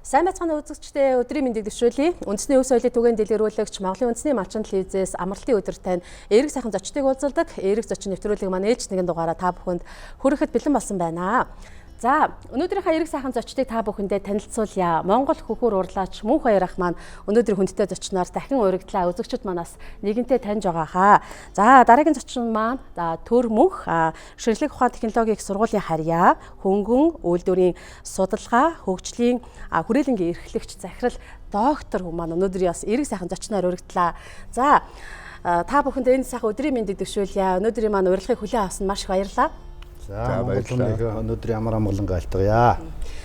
Сайн байцгаана үзэгчдээ, өдрийн мэндийг дэвшүүлье. Үндэсний өв соёлын түгээн дэлгэрүүлэгч Монголын үндэсний малчин телевизээс амралтын өдөр тань эерэг сайхан зочдыг уулзалдаг. Эерэг зочин нэвтрүүлэг маань ээлж нэгэн дугаараа та бүхэнд хүрэхэд бэлэн болсон байна. За, өнөөдрийнхөө эерэг сайхан зочдыг та бүхэндээ танилцуулъя. Монгол хөхөр урлаач Мөнх Баярах маань өнөөдрийн хүндтэй зочноор дахин урагдлаа. Үзэгчид манаас нэгэнтээ таньж байгаа хаа. За, дараагийн зочин маань Төр Мөнх, ширхлэг ухаан технологийн их сургуулийн харьяа, хөнгөн үйлдвэрийн судалгаа, хөгжлийн хүрээлэнгийн эрхлэгч захирал доктор хүн маань өнөөдөр бас эерэг сайхан зочноор урагдлаа. За, та бүхэнд энэ сайхан өдрийн мэндийг дэвшүүлье. Өнөөдрийн маань урилгыг хүлээн авсан маш их баярлалаа. За, Монгол хүмүүнийхээ өнөөдрийн амар амгалан гайлтгая.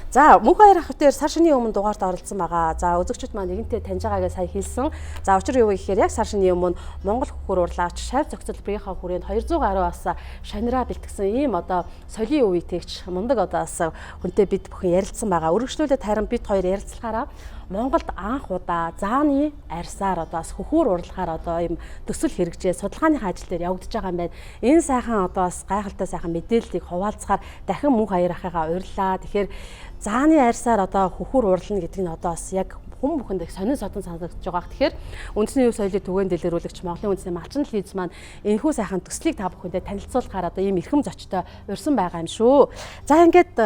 За, Мөнх Баяр ах дээр сар шинийн өмнө дугаард оролцсон байгаа. За, үзэгчид маань нэгэнтээ таньж байгаагаа сая хэлсэн. За, учир юу вэ гэхээр яг сар шинийн өмнө Монгол хөхөр урлаач шав зохицол брийнхаа хүрээнд 200 гаруй бас шанираа бэлтгэсэн ийм одоо соёлын үеийг тэгч мундаг одоо бас хүнтэй бид бүхэн ярилцсан байгаа. Өргөжлүүлээд харин бид хоёр ярилцлагаараа Монголд анх удаа зааны арьсаар одоо бас хөхүүр урлахаар одоо ийм төсөл хэрэгжээ судалгааны ажил дээр явагдаж байгаа юм байна. Энэ сайхан одоо бас гайхалтай сайхан мэдээллийг хуваалцахаар дахин Мөнх Баяр ахыгаа урьлаа. Тэгэхээр зааны арьсаар одоо хөхүүр урлана гэдэг нь одоо бас яг хүн бүхэнд их сонин содон санагдаж байгаа. Тэгэхээр үндэсний өв соёлын түгээн дэлгэрүүлэгч Монголын үндэсний малчин телевиз маань энэхүү сайхан төслийг та бүхэндээ танилцуулахаар одоо ийм эрхэм зочтой урьсан байгаа юм шүү. За, ингээд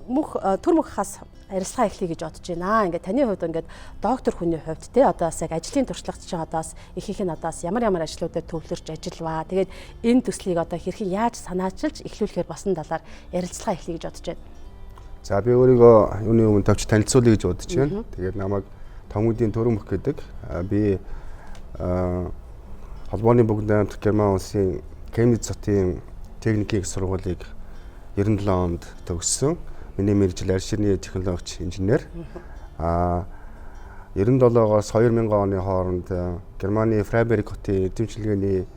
мөнх төр мөнхээс арилсгаа эхлэе гэж бодож байна. Ингээд таны хувьд ингээд доктор хүний хувьд те одоо бас яг ажлын туршлага чинь одоо бас ихэнх нь одоо бас ямар ямар ажлуудаар төвлөрч ажиллаваа. Тэгээд энэ төслийг одоо хэрхэн яаж санаачилж эхлүүлэхээр босон талаар ярилцлага эхлэе гэж бодож байна. За, би өөрийгөө юуны өмнө товч танилцуулъя гэж бодож байна. Тэгээд намайг Томгодын Төрөмөх гэдэг. Би холбооны бүгд найрамдах Герман улсын Кембриж хотын техникийн их сургуулийг 97 онд төгссөн. Миний мэргэжил арь ширний технологич инженер. 97-оос 2000 оны хооронд Германы Фрайберг хотын эдэмчилгээний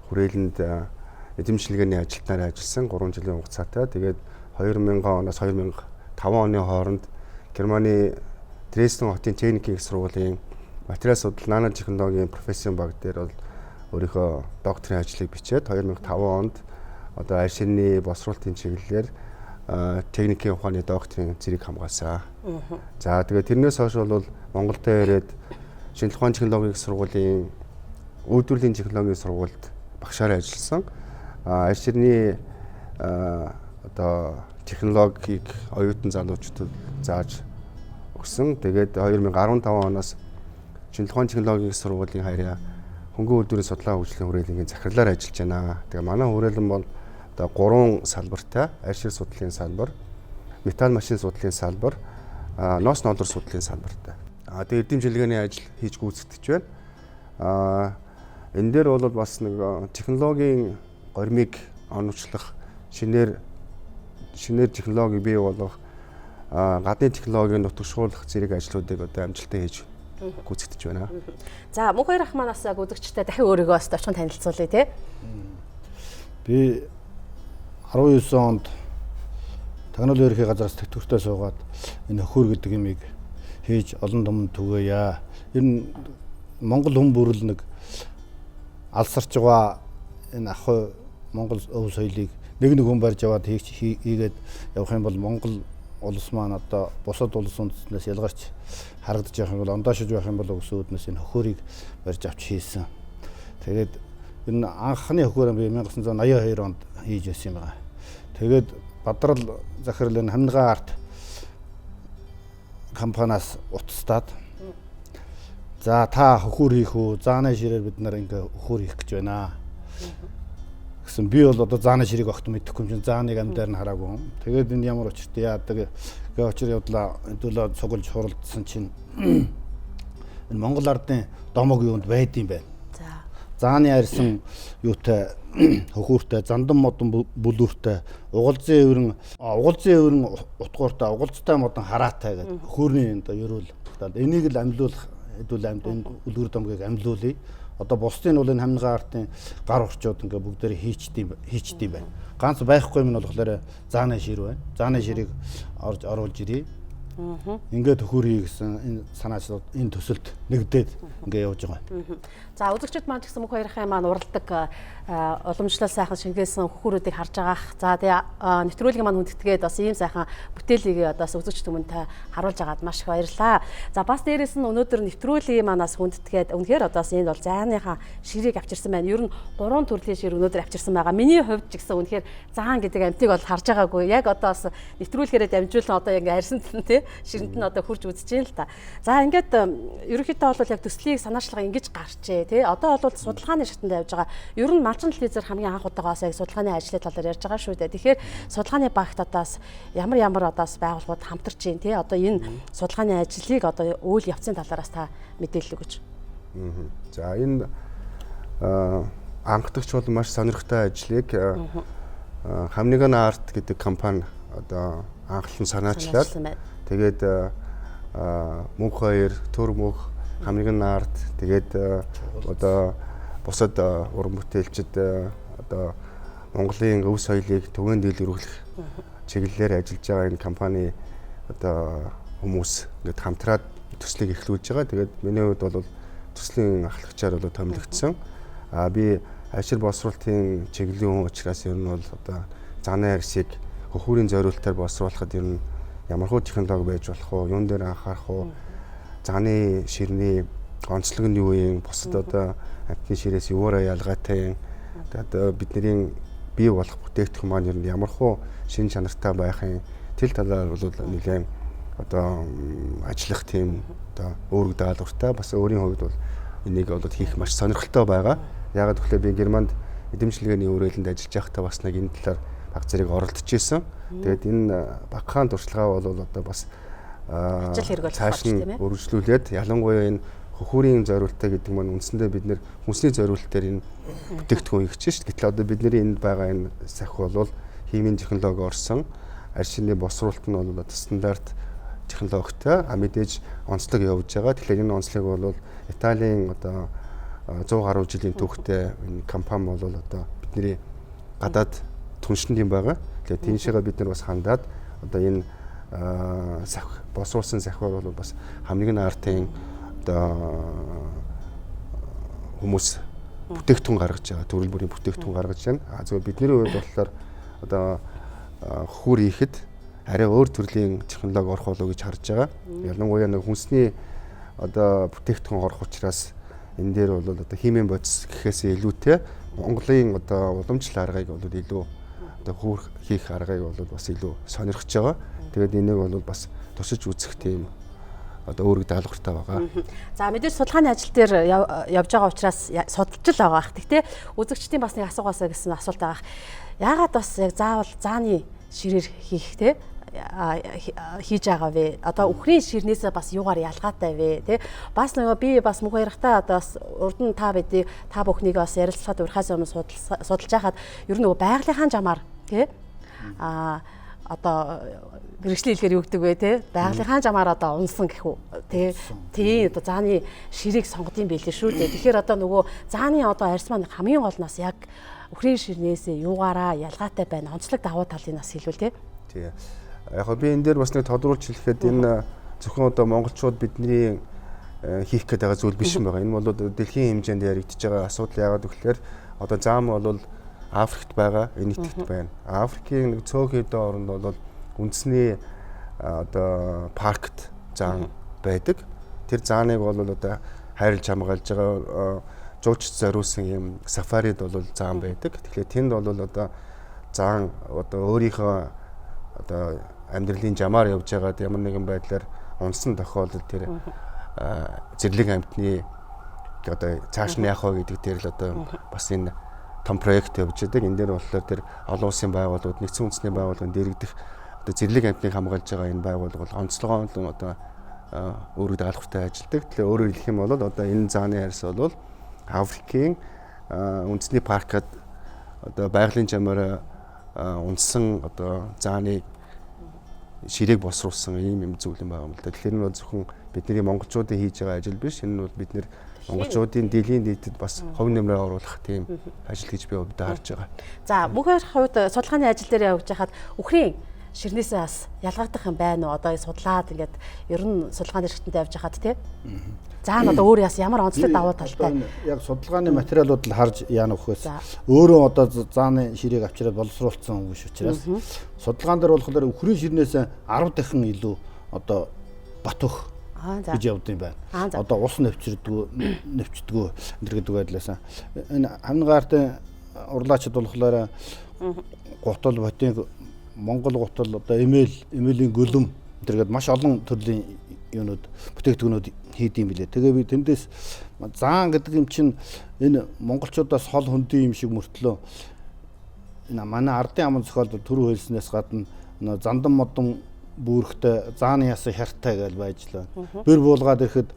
хүрээлэнд эдэмчилгээний ажилтнаар ажилласан 3 жилийн хугацаатай. Тэгээд 2000 оноос 2005 оны хооронд Германы Дрезден хотын техникийн их сургуулийн материал судлал нанотехнологийн профессийн баг дээр бол өөрийнхөө докторийн ажлыг бичээд 2005 онд одоо арь ширний боловсруулалтын чиглэлээр техникийн ухааны докторийн зэрэг хамгаалсан. За, тэгээд тэрнээс хойш бол Монголд ирээд шинжлэх ухааны технологийн сургуулийн үйлдвэрлэлийн технологийн сургуульд багшаар ажилласан. Арь ширний одоо технологиг оюутан залуучуудад зааж өгсөн. Тэгээд 2015 оноос шинжлэх ухааны технологийн сургуулийн харьяа хөнгөн үйлдвэрийн судалгаа хөгжлийн хүрээлэнгийн захирлаар ажиллаж байна. Тэгээ манай хүрээлэн бол одоо 3 салбартай: арь шир судлалын салбар, металл машин судлалын салбар, ноос ноолор судлалын салбартай. Тэгээ эрдэм жилгээний ажил хийж гүйцэтгэж байна. Энэ дээр бол бас нэг технологийн горимыг оновчлох, шинээр технологиг бий болгох, гадны технологиг нутагшуулах зэрэг ажлуудыг одоо амжилттай хийж гүйцэтгэж байна. За, Мөнх Баяр ах манаас үзэгчтэй дахин өөрийгөө бас товчхон танилцуулъя тий. Би 19 онд тагнал ерхий газраас тэтгэвртэй суугаад энэ хөхөр гэдэг юмыг хийж олон түмэнд түгээе. Ер нь Монгол хүн бүрэл нэг алсарч байгаа энэ ах Монгол өв соёлыг нэг нэг хүн барьж аваад хийгээд явах юм бол Монгол улс маань одоо бусад улс үндэстнээс ялгарч харагдаж явах юм бол ондоошиж байх юм бол гэсэн үүднээс энэ хөхөрийг барьж авч хийсэн. Тэгээд энэ анхны хөхөр би 1982 онд хийж байсан юм байна. Тэгээд Бадрал захирал энэ Хамнгаа арт компаниас утастаад за та хөхөр хийх үү? Зааны ширээр бид нар ингээ хөхөр хийх гэж байна гэсэн. Би бол одоо зааны ширийг огт мэдэхгүй юм чинь зааныг амьдаар нь хараагүй. Тэгээд энэ ямар учиртай яадаг гэ учир явдлаа хэдүүлээ цуглаж хуралдсан чинь энэ Монгол ардын домог юунд байд юм байна. За. Зааны арьсан юутай хөхүүртэй, зандан модон бүлүүртэй, угалзын эврэн утгууртай, угалцтай модон хараатай гэдэг хөхүүрний одоо ерөөл. Энийг л амьлуулах хэдүүл амьд энэ үлгэр домгийг амьлуулъя. Одоо бусдын бол энэ хамнгаа артын гар урчууд ингээ бүгдээрээ хийчдэм байна. Ганц байхгүй юм нь болохоор зааны шир байна. Зааны ширийг оруулж ирье. Ингээд хөхөр хий гэсэн энэ санаачлал энэ төсөлд нэгдээд ингээд явж байгаа. За үзэгчид маань ч гэсэн мөнх хоёрын маань уралдаг уламжлал сайхан шингээсэн хөхөрүүдийг харж байгаах. За тэгээ нэвтрүүлгийн маань хүндэтгээд бас ийм сайхан бүтээлийг одоо бас үзэгч түмэнтэй харуулж агаад маш их баярлалаа. За бас дээрэс нь өнөөдөр нэвтрүүлгийн манаас хүндэтгээд үнэхээр одоо бас энд бол зайныхаа ширийг авчирсан байна. Ер нь 3 төрлийн шир өнөөдөр авчирсан байгаа. Миний хувьд ч гэсэн үнэхээр заан гэдэг амьтыг бол харж байгаагүй. Яг одоо бас нэвтрүүлгээрээ дамжуулан одоо ингээ арьсанд нь тий ширэнд нь одоо хурж үзэж байна л та. За ингээд ерөнхийдөө бол яг төслийг санаачлага ингэж гарчээ тий. Одоо бол судалгааны шатанд явж байгаа. Ер нь малчин телевизээр хамгийн анх удаага яг судалгааны ажлын талаар ярьж байгаа шүү дээ. Тэгэхээр судалгааны багт одоос ямар ямар одоос байгууллагууд хамтарч байна тий. Одоо энэ судалгааны ажлыг одоо үйл явцын талаараас та мэдээлэл өгөөч. За энэ анхдагч бол маш сонирхолтой ажлыг Хамниган Арт гэдэг компани одоо анхлан санаачлаад тэгээд мөнх хоёр, төр мөнх, Хамниган Арт тэгээд одоо бусад уран бүтээлчид одоо Монголын өв соёлыг түгээн дэлгэрүүлэх чиглэлээр ажиллаж байгаа энэ компани одоо хүмүүс ингээд хамтраад төслийг эхлүүлж байгаа. Тэгээд миний хувьд бол төслийн ахлагчаар бол томилогдсон. А би ашир боловсруулалтын чиглэлийн хүн учраас ер нь бол одоо заны арьсыг хөхүүрийн зориултаар боловсруулахад ер нь ямархуу технологи байж болох уу, юун дээр анхаарах уу, заны ширний онцлог нь юу юм, бусад одоо амьтны ширээс юугаараа ялгаатай юм, одоо бидний бий болох бүтээгдэхүүн маань ер нь ямархуу шин чанартай байх юм, тэл талаар бол нэлээд одоо ажиллах тийм одоо үүрэг даалгавартай, бас өөрийн хувьд бол энийг бол хийх маш сонирхолтой байгаа. Яагаад гэвэл би Германд эдэмчлэгээний үрээлэнд ажиллаж байхдаа бас нэг энэ талаар баг зэрэг оролдож исэн. Тэгээд энэ багахан туршлагаа бол одоо бас ажил хэрэг болох цааш нь өргөжлүүлээд ялангуяа энэ хөхүүрийн зориултаа гэдэг маань үндсэндээ бид нэр хүнсний зориултаар энэ бүтээгдэхүүн хийх чинь шүү дээ. Гэтэл одоо бидний энд байгаа энэ сахи бол химийн технологи орсон, аршины босруулалт нь бол одоо стандарт технологитой, а мэдээж онцлог явж байгаа. Тэгэхээр энэ онцлог бол Италийн одоо 100 гаруй жилийн түүхтэй энэ компани бол одоо бидний гадаад түншинд юм байгаа. Тэгэхээр тийшээгээ бид нар бас хандаад одоо энэ сахи босруулсан сахи бол бас хамгийн артын одоо хүмүүс бүтээгдэхүүн гаргаж байгаа, төрөл бүрийн бүтээгдэхүүн гаргаж байна. А зөвхөн бидний хувьд болохоор одоо хөхүүр хийхэд арай өөр төрлийн технологи орох болов уу гэж харж байгаа. Ялангуяа нэг хүнсний одоо бүтээгдэхүүн орох учраас энэ дээр бол одоо химийн бодис гэхээс илүүтэй Монголын одоо уламжлал аргыг бол илүү одоо хөөх хийх аргыг бол бас илүү сонирхож байгаа. Тэгээд энийг бол бас туршиж үзэх тийм одоо үүрэг даалгавартай байгаа. За мэдээж судалгааны ажил дээр явж байгаа учраас судалж л байгаа ах. Гэхдээ үзэгчдийн бас нэг асуугаасаа гэсэн асуулт байгаа. Яагаад бас яг заавал зааны ширээр хийх те хийж байгаа вэ? Одоо үхрийн ширнээсээ бас юугаар ялгаатай вэ? Тэ? Бас нөгөө би бас мөнх хоёртаа одоо бас урд нь та бидийг та бүхнийг бас ярилцлагад урихаас өмнө судалж байхад ер нь нөгөө байгалийнхаа жамаар тэ? Одоо мэргэжлийн хэлээр юу гэдэг вэ те? Байгалийнхаа жамаар одоо унсан гэх үү те? Тий одоо зааны ширийг сонгодсон байлээ шүү дээ. Тэгэхээр одоо нөгөө зааны одоо арьс маань хамгийн гол нь бас яг үхрийн ширнээсээ юугаараа ялгаатай байна? Онцлог давуу талыг бас хэлвэл те? Тий. Яг би энэ дээр бас нэг тодруулж хэлэхэд энэ зөвхөн одоо монголчууд бидний хийх гээд байгаа зүйл биш юм байгаа. Энэ бол дэлхийн хэмжээнд яригдж байгаа асуудал. Яагаад гэвэл одоо зам бол Африкт байгаа, энэ итгэт байна. Африкийн нэг цөөх хэдэн оронд бол үндэсний одоо паркт зан байдаг. Тэр зааныг бол одоо хайрлж хамгаалж байгаа жуучд зориулсан юм сафарид бол заан байдаг. Тэгэхээр тэнд бол одоо заан одоо өөрийнхөө одоо амьдралын жамаар явж байгаад ямар нэгэн байдлаар унсан тохиолдолд тэр зэрлэг амьтны одоо цааш нь яах вэ гэдэг дээр л одоо бас энэ том проект явж байдаг. Энэ дээр болохоор тэр олон улсын байгууллагууд, нэгдсэн үндэсний байгууллагын дэрэгдэх одоо зэрлэг амьтныг хамгаалж байгаа энэ байгууллага бол онцлогоон одоо үүрэг даалгавартай ажилладаг. Тэгэхээр өөрөөр хэлэх юм бол одоо энэ зааны арьс бол Африкийн үндэсний паркад одоо байгалийн жамаар унсан одоо зааны ширээг босруулсан ийм юм зүйл юм байгаа юм л да. Тэгэхээр энэ бол зөвхөн бидний монголчуудын хийж байгаа ажил биш. Энэ нь бол бид нэр монголчуудын дэлхийн нийтэд бас хувь нэмрээ оруулах тийм ажил гэж би хувьдаа харж байгаа. За мөнх хувьд судалгааны ажил дээр явж байхад үхрийн ширнээсээ бас ялгаагдах юм байна уу? Одоо судлаад ингээд ер нь судалгааны эрхтэнд явж хахад тий. Заа нь одоо өөр яс ямар онцлог давуу талтай. Яг судалгааны материалууд л харж яана вөхөөс. Өөрөө одоо зааны ширээг авчираад боловсруулсан хүн биш учраас судалгаан дээр болохоор үхрийн ширнээс 10 дахин илүү одоо бат бөх гэж явд юм байна. Одоо ус нэвчэрдгүү нэвчдгүү энэ гэдэг байдлаасаа энэ хамны гартын урлаачд болохоор гутал ботын Монгол гутал одоо эмээлийн гөлөм энэ гэдэг маш олон төрлийн юунууд бүтээгдэхүүнүүд хийд юм билээ. Тэгээ би тэндээс заан гэдэг юм чинь энэ монголчуудаас хол хөндийн юм шиг мөртлөө энэ манай ардын аман зохиол түрүү хэлснээс гадна зандан модон бүрхтэй зааны ясан хяртай гэж байж л байна. Бэр буулгаад ирэхэд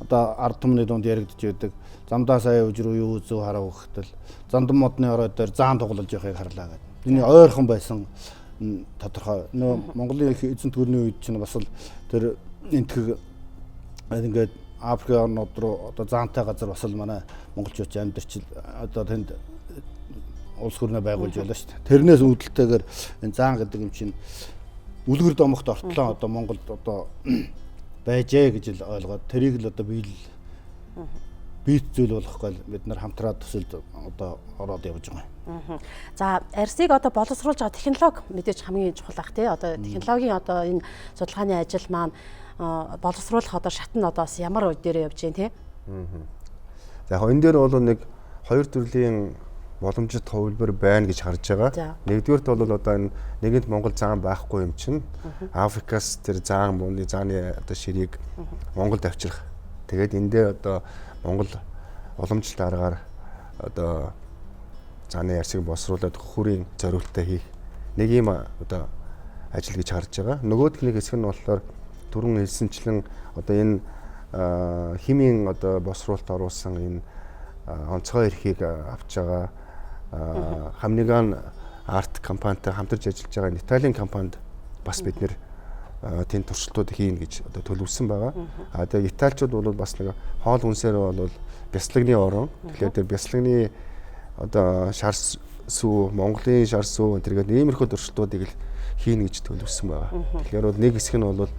одоо ард түмний дунд яригдж байдаг. Замдаа сая үж рүү юу үзв харав гэхтэл зандан модны орой дээр заан туглаж явахыг харлаа гэдэг. Энэ ойрхон байсан тодорхой. Нөө Монголын их эзэнт гүрний үед чинь бас л тэр энтгэг ингээд Африкийн орнууд руу одоо заантай газар бас л манай монголчууд амьдарч одоо тэнд улс хөрнөө байгуулж байлаа шүү дээ. Тэрнээс үүдэлтэйгээр энэ заан гэдэг юм чинь үлгэр домогт ортлоо одоо Монголд одоо байжээ гэж л ойлгоод тэрийг л одоо биелэл биет зүйл болох гал бид нар хамтраад төсөлд одоо ороод явж байгаа юм. За арсыг одоо боловсруулж байгаа технологи мэдээж хамгийн чухал ах тий. Одоо технологийн одоо энэ судалгааны ажил маань боловсруулах одоо шат нь одоо бас ямар үе дээр явж байна тий. За яг энэ дээр бол нэг хоёр төрлийн боломжит хувилбар байна гэж харж байгаа. Нэгдүгээрт бол одоо энэ нэгэнт Монгол заан байхгүй юм чинь Африкаас тэр заан мууны зааны одоо ширийг Монголд авчрах. Тэгээд эндээ одоо Монгол уламжлалт аргаар одоо зааны арсыг босруулад хөрийн зориултаа хийх нэг юм одоо ажил гэж харж байгаа. Нөгөөх нэг хэсэг нь болохоор түрүүн хэлсэнчлэн одоо энэ химийн одоо босруулалт оруулсан энэ онцгой эрхийг авч байгаа Хамниган арт компанитай хамтарч ажиллаж байгаа Италийн компанид бас бид нэр тэнд туршилтууд хийнэ гэж одоо төлөвлөсөн байгаа. А тэгээ италичууд бол бас нэг хоол хүнсээр бол бяслагны орон. Тэгэхээр тэр бяслагны одоо шар сүү, Монголын шар сүү энэ төргээд иймэрхүү туршилтуудыг л хийнэ гэж төлөвлөсөн байгаа. Тэгэхээр бол нэг хэсэг нь бол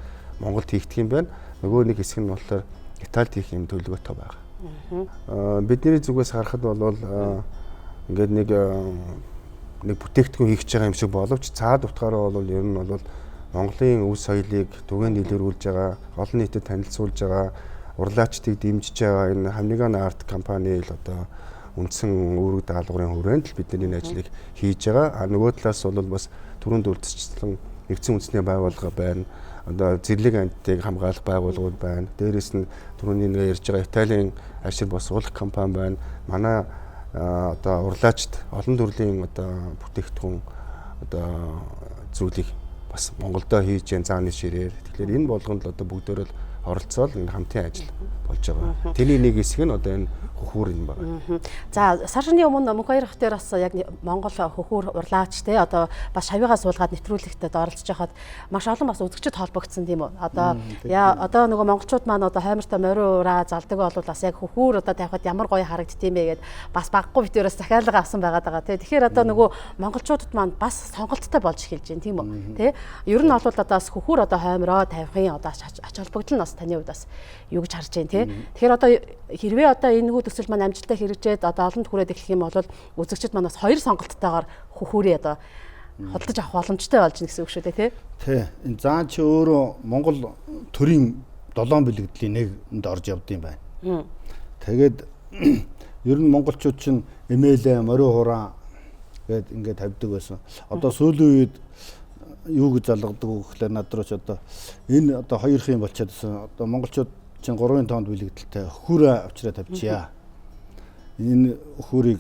Монголд хийгдэх юм байна. Нөгөө нэг хэсэг нь болохоор Италид хийх юм төлөвлөгөөтэй байгаа. Бидний зүгээс харахад бол ингээд нэг бүтээгдэхүүн хийх гэж байгаа юм шиг боловч цаад утгаараа бол ер нь бол Монголын өв соёлыг түгээн дэлгэрүүлж байгаа, олон нийтэд танилцуулж байгаа, урлаачдыг дэмжиж байгаа энэ Хамниган арт компани л одоо үндсэн үүрэг даалгаврын хүрээнд л бид энэ ажлыг хийж байгаа. А нөгөө талаас бол бас түрүүнд дурдсачлан нэгдсэн үндэсний байгууллага байна. Одоо зэрлэг амьтдыг хамгаалах байгууллагууд байна. Дээрээс нь түрүүний нэг ярьж байгаа Италийн ашиг босгуулах компани байна. Манай одоо урлаачд олон төрлийн одоо бүтээгдэхүүн одоо зүйлийг бас Монголдо хийж яан зааны ширээр. Тэгэхээр энэ болгонд л одоо бүгдөө л оролцоол энэ хамтын ажил болж байгаа. Тэрний нэг хэсэг нь одоо энэ хөхүүр юм байна. За сар шөнийн өмнө Мөнхбаяр хот дээр бас яг Монгол хөхүүр урлаач те одоо бас шавьяагаа суулгаад нэвтрүүлэгт оролцож байхад маш олон бас үзэгчд холбогдсон тийм үү. Одоо яа одоо нөгөө монголчууд маань одоо хоймортой морин ураа залдаг бол бас яг хөхүүр одоо тавихад ямар гоё харагддığım бэ гэд бас баггүй битүүрээс захиалга авсан байгаад байгаа те. Тэгэхээр одоо нөгөө монголчуудад маань бас сонголттой болж эхэлж байна тийм үү. Тэ. Ер нь бол одоо бас хөхүүр одоо хоймороо тавихын одоо ач холбогдол нь бас таны хувьд бас юу гэж харж байна те. Тэгэхээр одоо хэрвээ одоо энэ хүү төсөл маань амжилттай хэрэгжээд одоо олонд хүрээд эхлэх юм бол үзэгчид маань бас хоёр сонголттойгоор хөхүүрээ одоо худалдаж авах боломжтой болж байна гэсэн үг шүү дээ тий. Тий. Энэ заан чи өөрөө Монгол төрийн 7 бэлгэдлийн нэгэнд орж явд юм байна. Тэгээд ер нь монголчууд чинь эмээлээ, морио хураа гээд ингээд тавьдаг байсан. Одоо сүүлийн үед юу гэж залгадаг вэ гэхлээр над руу ч одоо энэ одоо хоёр их юм болчиход байсан. Одоо монголчууд чинь 3 тоонд бэлэгдэлтэй хөхүүрээ авчираа тавьчихъя. Энэ хөхүүрийг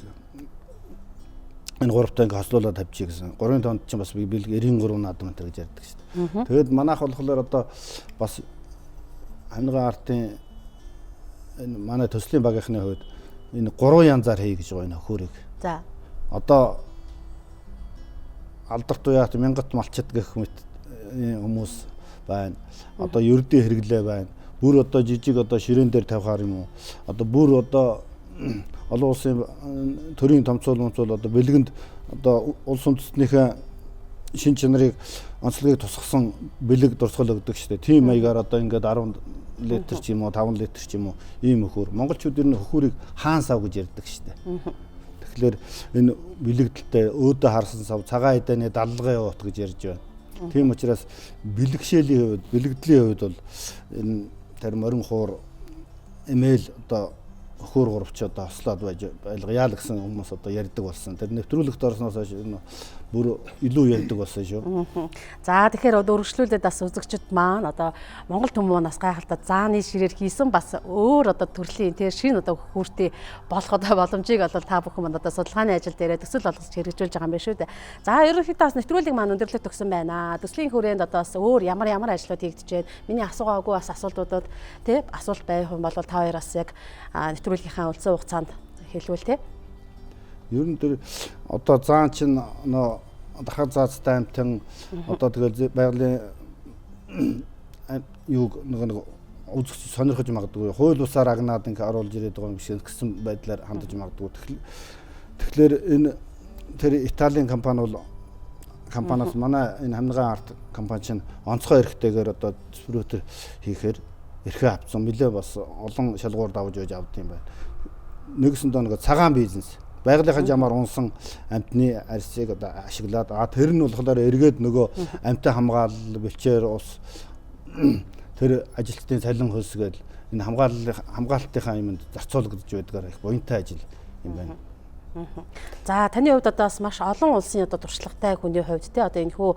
энэ гуравтаа ингээ хослуулаад тавьчих гэсэн. 3 тоонд чинь бас бэлэг 93 наадам энэ гэж ярьдаг шүү дээ. Тэгээд манайх болохоор одоо бас Хамниган артын энэ манай төслийн багийнхны хувьд энэ 3 янзаар хий гэж байгаа энэ хөхүүрийг. За. Одоо алдарт уяат мянгат малчид гэх мэт хүмүүс байна. Одоо ердийн хэрэглээ байна. Бүр одоо жижиг одоо ширээн дээр тавихаар юм уу? Одоо бүр одоо олон улсын төрийн томцоол одоо бэлгэнд одоо улс үндэстнийхээ шин чанарыг онцлогийг тусгасан бэлэг дурсгал өгдөг шүү дээ. Тийм маягаар одоо ингээд 10 литр ч юм уу 5 литр ч юм уу ийм хөхөр. Монголчууд ер нь хөхөрийг хаан сав гэж ярьдаг шүү дээ. Тэгэхээр энэ бэлэгдэлтэй өөдөө харсан сав цагаан эдэний даллагын уут гэж ярьж байна. Тийм учраас бэлэгшээлийн хувьд, бэлэгдлийн хувьд бол энэ тэр морин хуур эмээл одоо хөхөр гуравч одоо хослоод байж байлгая л гэсэн хүмүүс одоо ярьдаг болсон. Тэр нэвтрүүлэгт орсноос хойш энэ бүр илүү ярьдаг болсон шүү. За тэгэхээр одоо өргөжлүүлээд бас үзэгчд маань одоо Монгол түмэн бас гайхалтай зааны ширээр хийсэн бас өөр одоо төрлийн тэр шинэ одоо хүүртий болох одоо боломжийг бол та бүхэн маань одоо судалгааны ажил дээрээ төсөл болгож хэрэгжүүлж байгаа юм байна шүү дээ. За ерөнхийдөө бас нэвтрүүлэг маань өндөрлөж төгсөн байна. Төслийн хүрээнд одоо бас өөр ямар ямар ажлууд хийгдэж байна. Миний асуугаагүй бас асуултуудад тий асуулт байх юм бол та хоёр бас яг нэвтрүүлгийнхаа үлдсэн хугацаанд хэлвэл тий. Ер нь тэр одоо заан чинь нөө дахаг заацтай амтан одоо тэгэл байгалийн юуг нэг үзэгч сонирхож магадгүй. Хууль бусаар агнаад ингээ оруулж ирээд байгаа юм шиг гэсэн байдлаар хандаж магадгүй. Тэгэхээр энэ тэр Италийн компани бол компаниас манай энэ хамнагаан арт компани чинь онцгой эрхтэйгээр одоо дистрибьютор хийхээр эрхээ авсан. Нилээ бас олон шалгуур давж байж авд юм байна. Нэгсэндээ нэг цагаан бизнес байгалийнхаа жамаар унсан амтны арсыг одоо ашиглаад тэр нь болохоор эргээд нөгөө амтаа хамгаалал бэлчээр ус тэр ажилчдын цалин хөлс гээл энэ хамгаалалтынхаа юмд зарцуулагдаж байдгаар их буянтай ажил юм байна. За таны хувьд одоо бас маш олон улсын одоо туршлагатай хүний хувьд те одоо энэ хүү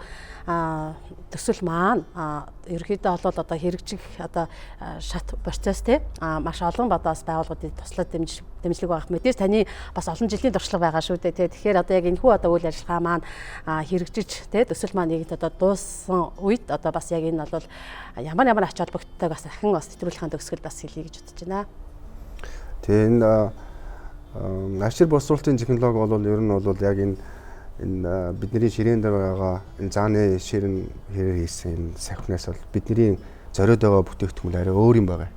төсөл маань ерөнхийдөө бол одоо хэрэгжих одоо шат процесс те маш олон одоо бас байгууллагуудын туслах дэмжлэг байх. Мэдээж таны бас олон жилийн туршлага байгаа шүү дээ те. Тэгэхээр одоо яг энэ хүү одоо үйл ажиллагаа маань хэрэгжиж те төсөл маань нэгт одоо дууссан үед одоо бас яг энэ бол ямар ямар ач холбогдолтойг бас ахин бас нэвтрүүлгийн төгсгөл бас хэлье гэж бодож байна. Тэгээ энэ Ашир боловсруулалтын технологи бол ер нь бол яг энэ бидний ширээн дээр байгаа энэ зааны ширэн хэрээр хийсэн энэ сахинаас бол бидний зориод байгаа бүтээгдэхүүн арай өөр юм байгаа.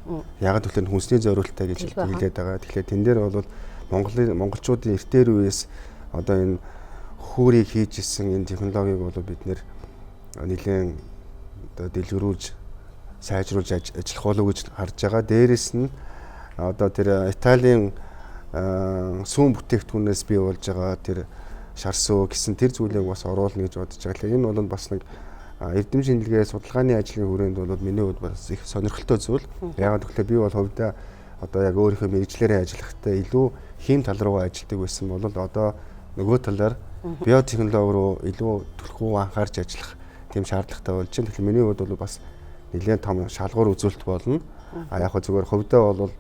Яг гэвэл хүнсний зориулттай гэж хэлээд байгаа. Тэгэхээр тэн дээр бол Монголын монголчуудын эртээр үеэс одоо энэ хөөрийг хийж исэн энэ технологиг бол бид нэр нэлээд одоо дэлгэрүүлж сайжруулж ажиллах болов гэж харж байгаа. Дээрээс нь одоо тэр Италийн сүүн бүтээгдэхүүнээс бий болж байгаа тэр шарсуу гэсэн тэр зүйлийг бас оруулна гэж бодож байгаа. Тэгэхээр энэ бол бас нэг эрдэм шинжилгээ судалгааны ажлын хүрээнд бол миний хувьд бас их сонирхолтой зүйл. Яагаад гэвэл би бол хувьдаа одоо яг өөрийнхөө мэргэжлээрээ ажиллахдаа илүү хийм тал руугаа ажилладаг байсан бол одоо нөгөө талаар биотехнологи руу илүү түлхүү анхаарч ажиллах тийм шаардлагатай болж байна. Тэгэхээр миний хувьд бол бас нэлээд том шалгуур үзүүлэлт болно. А яг хөө зүгээр хувьдаа бол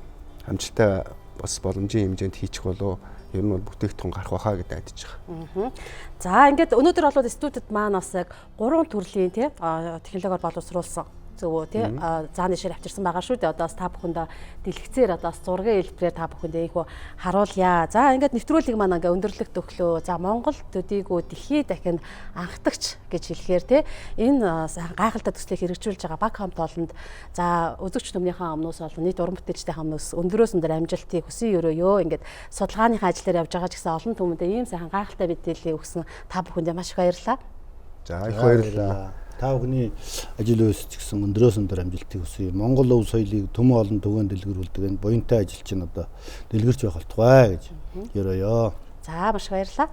амжилттай бас боломжийн хэмжээнд хийчих болов ер нь бол бүтээгдэхүүн гарах байхаа гэж найдаж байгаа. За ингээд өнөөдөр бол студид маань бас яг 3 төрлийн тий технологиор боловсруулсан зөв үү тий зааны шир авчирсан байгаа шүү дээ. Одоо бас та бүхэндээ дэлгэцээр одоо бас зургийн хэлбэрээр та бүхэндээ ийхүү харуулъя. За ингээд нэвтрүүлэг маань ингээ өндөрлөгт өглөө. За Монгол төдийгүй дэлхийд дахинд анхдагч гэж хэлэхээр тий энэ гайхалтай төслийг хэрэгжүүлж байгаа баг хамт олонд за үзэгч түмнийхээ өмнөөс болон нийт уран бүтээлчдийн өмнөөс өндрөөс өндөр амжилтыг хүсэн өрөөё. Ингээд судалгааныхаа ажлаар явж байгаа ч гэсэн олон түмэндээ ийм сайхан гайхалтай мэдээллийг өгсөн та бүхэндээ маш их баярлалаа. За их баярлалаа. Та бүхний ажил үйлс ч гэсэн өндрөөс өндөр амжилтыг хүсье. Монгол өв соёлыг төмөн олон түгээн дэлгэрүүлдэг энэ буянтай ажил чинь одоо дэлгэрч байх болтугай гэж ерөөё. За маш баярлалаа.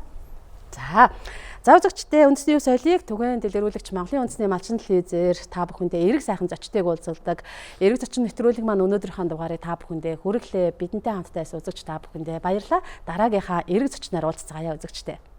За үзэгчдээ үндэсний өв соёлыг түгээн дэлгэрүүлэгч Монголын үндэсний малчин телевизээр та бүхэндээ эрэг сайхан зочдыг уулзуулдаг. Эрэг зочин нэвтрүүлэг маань өнөөдрийнхөө дугаарыг та бүхэндээ хүргэлээ. Бидэнтэй хамтдаа үзэгч та бүхэндээ баярлалаа. Дараагийнхаа эрэг зочноор уулзцаая үзэгчдээ.